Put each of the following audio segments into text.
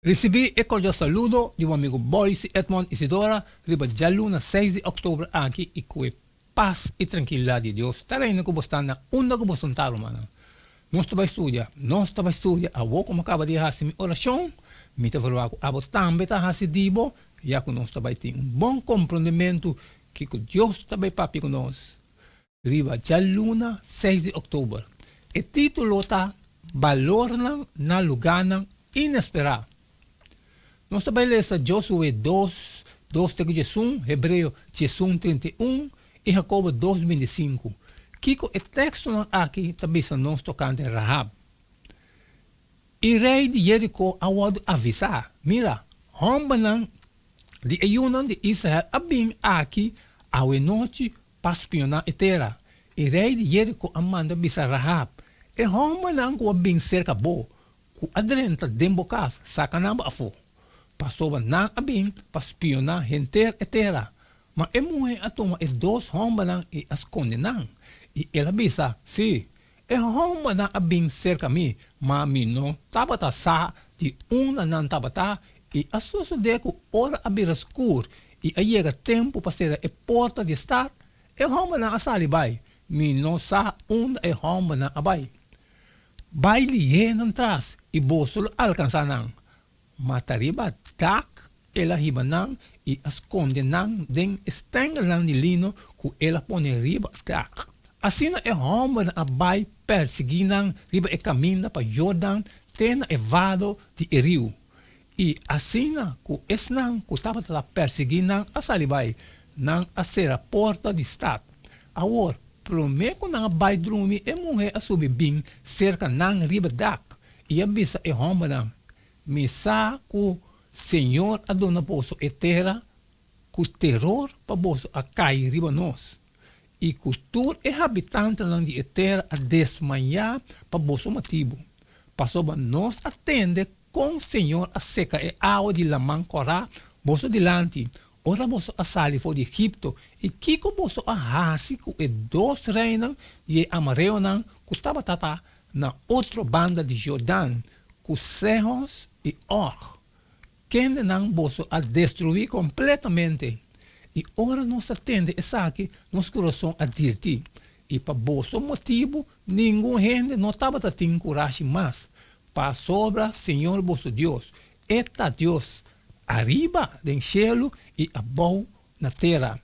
Risibí e kordial saludo di bo amigu Boyce Edmond Isidora riba djaluna seis di òktober aki i ku e pas i trankilidat di Dios ta reina ku bo sta na unda ku bo sunta rumannan. Nos ta bai studia, nos ta bai studia awor ku mi a kaba di hasi mi orashon, mi ta verwagt ku abo tambe ta hasi di bo, ya ku nos ta bai tin un bon komprondementu kiko Dios ta bai papia ku nos riba djaluna seis di òktober. E título ta Balornan na Lugánan Inesperá. Nos ta bai lesa Josué dos, dos te ku diesun, Hebreo diesun, 31 i Jakobo dos, 25. Kiko e tekstonan aki ta bisa nos tokante Rahab? I rei di Jeriko a wòrdu avisá, Mira, hòmbernan di e yunan di Israel a bin aki awenochi pa spioná e tera. I rei di Jeriko a manda bisa Rahab, E hòmbernan ku a bin serka bo, ku a drenta den bo kas, saka nan bo afó, pasobra nan a bin pa spioná henter e tera. Ma e muhé a tuma e dos hòmbernan i a skonde nan. I el a bisa, Sí, e hòmbernan a bin serka mi, ma mi no tabata sa di unda nan tabata, i a sosodé ku ora a bira skur i a yega tempu pa sera e porta di e stat, e hòmbernan a sali bai, mi no sa unda e hòmbernan a bai. Bai lihé nan tras i boso lo alkansá nan. Ma ta riba dak el a hiba nan i a skonde nan den e stengelnan di lino ku el a pone riba dak. Asina e hòmbernan a bai pèrsiguí nan riba e kaminda pa Jordan te na e vado di e riu. I asina ku esnan ku tabata ta pèrsiguí nan a sali bai, nan a sera porta di stat. Awor, promé ku nan a bai drumi, e muhé a subi bin serka nan riba dak i a bisa e hòmbernan, Mi sa ku señor a duna boso e tera ku teror pa boso a kai riba nos, i ku tur e habitantenan di e tera a desmayá pa boso motibu, pasobra nos a tende kon señor a seka e awa di Laman Kòrá boso dilanti ora boso a sali for di Egipto, i kiko boso a hasi ku e dos reinan di e amareonan ku tabata ta na otro banda di Jordan, ku Sehos i Og, kendenan boso a destruí kompletamente. I ora nos a tende esaki, nos kurason a dirti, i pa boso motibu ningun hende no tabata tin kurashi mas, pasobra señor boso Dios, E ta Dios ariba den shelu i abou na tera.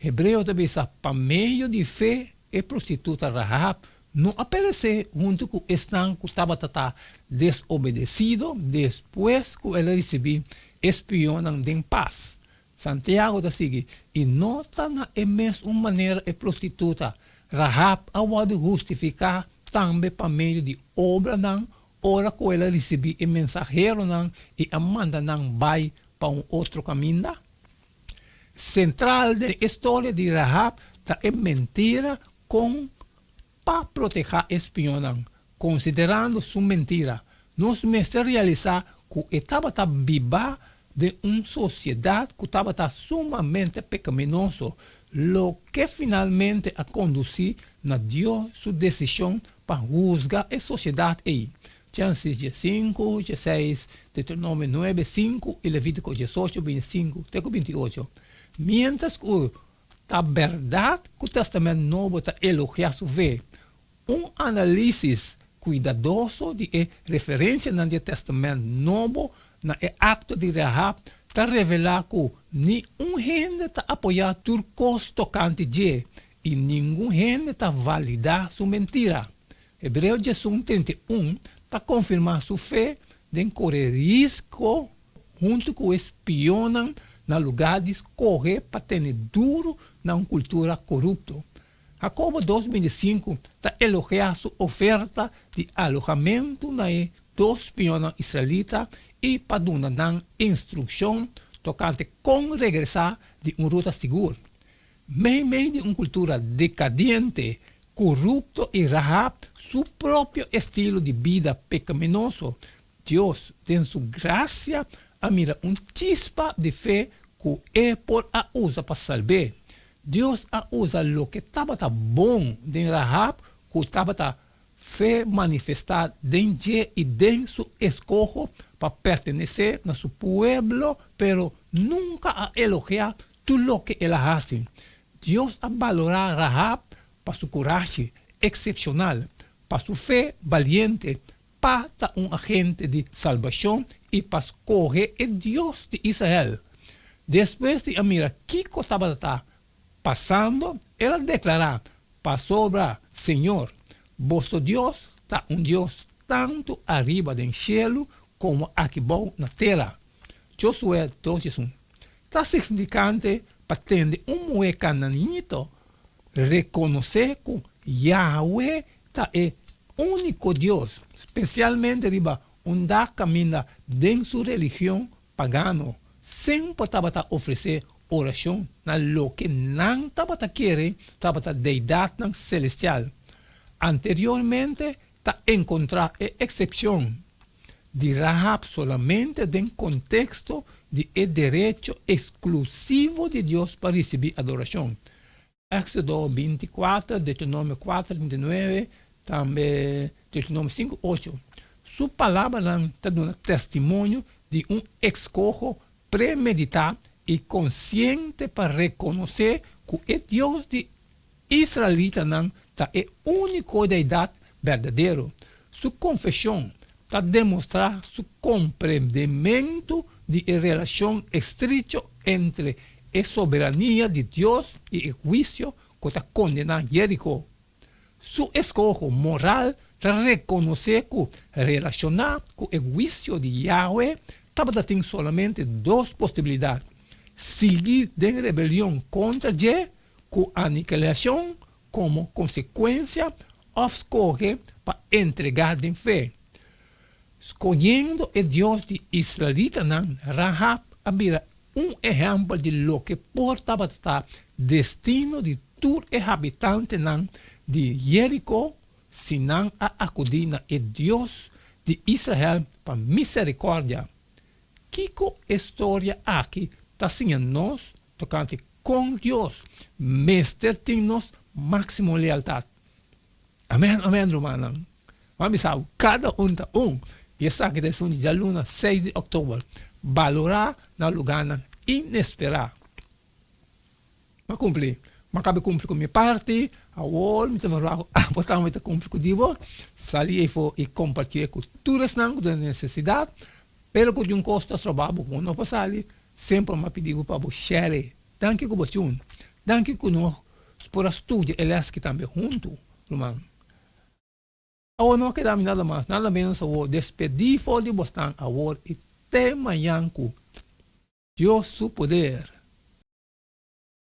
Hebreo ta bisa, Pa medio di fe e prostituta Rahab no a peresé huntu ku esnan ku tabata ta desobedesido despues ku el a risibí e spionnan den pas. Santiago ta sigui, I no ta na e mes un manera e prostituta Rahab a wòrdu hustifiká tambe pa medio di obranan Ora ku el a risibí e mensaheronan i a manda nan bai pa un otro kaminda? Sentral den e storia di Rahab ta e mentira kon pa protehá e spionnan. Konsiderando su mentira, nos mester realisá ku e tabata biba den un sosiedat ku tabata sumamente pekaminoso, loke finalmente a kondusí na Dios su desishon pa husga e sosiedat ei. Génesis diesinku, dieseis, Deuteronomio nuebe, sinku i Levítiko diesocho, bintisinku te ku bintiocho. Miéntras ku ta bèrdat ku Tèstamènt Nobo ta elogiá su fe, Un analisis kuidadoso di e referensianan di e Tèstamènt Nobo na e akto di Rahab ta revelá ku ni un hende ta apoyá tur kos tokante dje i ningun hende ta validá su mentira. Hebreo diesun 31 ta konfirmá su fe den kore risko huntu ku e spionnan na lugá di skohe pa tene duru na un kultura korupto. Jacobo 2005 ta elogiá su oferta di alohamentu na e dos spionnan israelita i pa duna nan instrukshon tokante kon regresá di un ruta sigur. Meimei di un kultura dekadiente, korupto i Rahab su propio estilo di bida pekaminoso, Dios, den su grasia, a mira un chispa di fe ku e por a usa pa salb'é. Dios a usa loke tabata bon den Rahab ku tabata fe manifestá den dje i den su eskoho pa pertenesé na su pueblo, pero nunka a elogiá tur loke el a hasi. Dios a balorá Rahab pa su kurashi eksepshonal, pa su fe baliente, pa ta un agente di salbashon i pa skohe e Dios di Israel. Despues di a mira kiko tabata ta pasando, el a deklará, Pasobra Señor, boso Dios, ta un Dios tantu ariba den shelu komo aki bou na tera. Josué dos diesun. Ta signifikante pa tende un muhé kananito rekonosé ku Yahweh ta e úniko Dios, spesialmente riba un dak kaminda den su religion pagano semper tabata ofresé orashon na loke nan tabata kere tabata deidatnan selestial. Anteriormente ta enkontrá e eksepshon di Rahab solamente den konteksto di e derecho eksklusivo di Dios pa risibí adorashon. Éksodo bintikuater, Deuteronomio kuater, 39, tambe Deuteronomio sinku, ocho. Su palabranan ta duna testimonio di un ekskoho premeditá i konsiente pa rekonosé ku e Dios di israelitanan ta e úniko deidat berdadero. Su konfeshon ta demostrá su komprendementu di e relashon estrecho entre e soberania di Dios i e huisio ku ta kondená Jeriko. Su eskoho moral ta rekonosé ku relashoná ku e huisio di Yahweh tabata tin solamente dos posibilidat, sigui den rebelion kontra dje ku anikilashon komo konsekuensia òf skohe pa entregá den fe. Skohiendo e Dios di israelitanan, Rahab a bira un ehèmpel di loke por tabata ta destino di tur e habitantenan di Jeriko si nan a akudí na e Dios di Israel pa miserikòrdia. Kiko e storia aki ta siña nos tokante kon Dios mester tin nos máksimo lealtat? Amèn, amèn, rumannan. Bo a bisa bo, kada un ta un. I esaki ta esun di djaluna seis di òktober. Balorá na lugánan inesperá. Bo a kumpli. Bo a kaba kumpli ku mi parti. Awor mi ta verwagt ku abo tambe ta kumpli ku di bo. Sali efo i kompartié ku tur esnan ku ta den nesesidat. Pero ku di un kos ta stroba bo ku bo no por sali, semper mi a pidi bo pa bo share. Danki ku bo tune. Danki ku nos por a studia e les ki tambe huntu, ruman. Awor no a keda mi nada mas, nada menos awor despedí for di bosnan awor i te mañan ku Dios su poder.